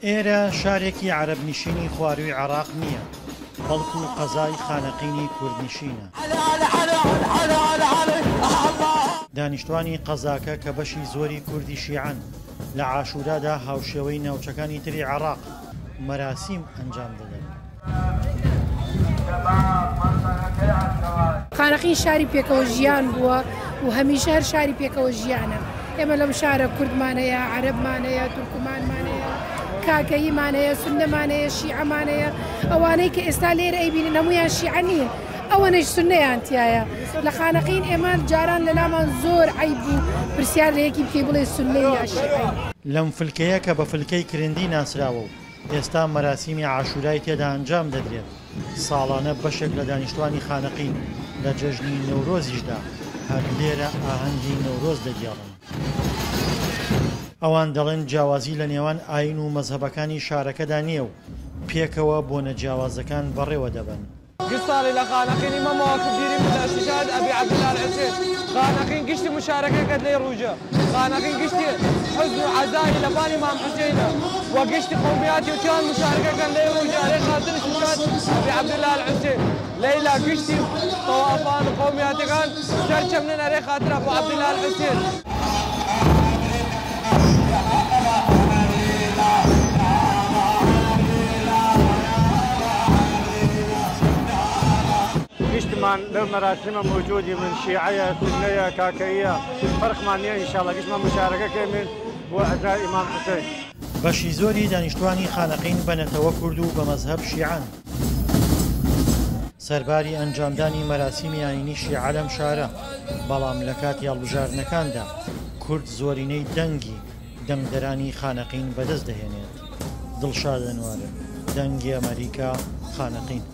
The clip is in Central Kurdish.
ئێرە شارێکی عەرەبنشینی خوارووی عێراق نییە، بەڵکو قەزای خانەقینی کوردنشینە. دانیشتوانی قەزاکە کە بەشی زۆری کوردی شیعەن، لە عاشورادا هاوشێوەی ناوچەکانی تری عێراق مەراسیم ئەنجام دەدەن. خانەقین شاری پێکەوە ژیان بووە و هەمیشە هەر شاری پێکەوە ژیانە. ئێمە لەم شارە کوردمان هەیە، عەرەبمان هەیە، تورکمان هەیە، کاکەییمان هەیە، سوننەمان هەیە، شیعەمان هەیە. ئەوانەی کە ئێستا لێرە ئەیبینن هەموویان شیعە نین، ئەوەنەش سوننەیان تیایە. لە خانەقین ئێمە جاران لەلامان زۆر عەیب بوو پرسیار لە یەکی بکەی بڵێ سوننەی یا شیعەی. لەم فلکەیە کە بە فلکەی کرندی ناسراوە و ئێستا مەراسیمی عاشورای تێدا ئەنجام دەدرێت، ساڵانە بەشێک لە دانیشتوانی خانەقین لە جەژنی نەورۆزیشدا هەر لێرە ئاهەنگی نەورۆز دەگێڕن. ئەوان دەڵێن جیاوازی لە نێوان ئایین و مەزهەبەکانی شارەکەدا نییە و پێکەوە بۆنە جیاوازەکان بەڕێوە دەبەن. گشت ساڵی لە خانەقین ئیمە مواکب دیریمن لە استشهاد ئەبی عەبدوڵڵا الحسین، خانەقین گشتی مشارەکە کەد لەی رووژە، خانەقین گشتی حوزن و عەزایی لە بان ئیمام حوسینە و گشتی قەومیاتی و تیان مشارەکە کەن لەی رووژە ئەرێ خاتر استشهاد ئەبی عەبدوڵڵا الحسین لەیلا گشتی تەوافان و قەومیاتەکان سەر چەمنن ئەرێ خاتر ئەبو عەبدوڵڵا الحسین. گشتمان لەو مەراسیمە مەوجودیمن، شیعەیە، سوننەیە، کاکەییە، فەرقمان نییە ئینشاڵڵا گشتمان مشارەکە کەیمن بۆ عەزای ئیمام حوسەین. بەشی زۆری دانیشتوانی خانەقین بە نەتەوە کورد و بە مەزهەب شیعەن. سەرباری ئەنجامدانی مەراسیمی ئایینی شیعە لەم شارە، بەڵام لە کاتی هەڵبژاردنەکاندا کورد زۆرینەی دەنگی دەنگدەرانی خانەقین بەدەست دەهێنێت. دڵشاد ئەنوەر، دەنگی ئەمەریکا، خانەقین.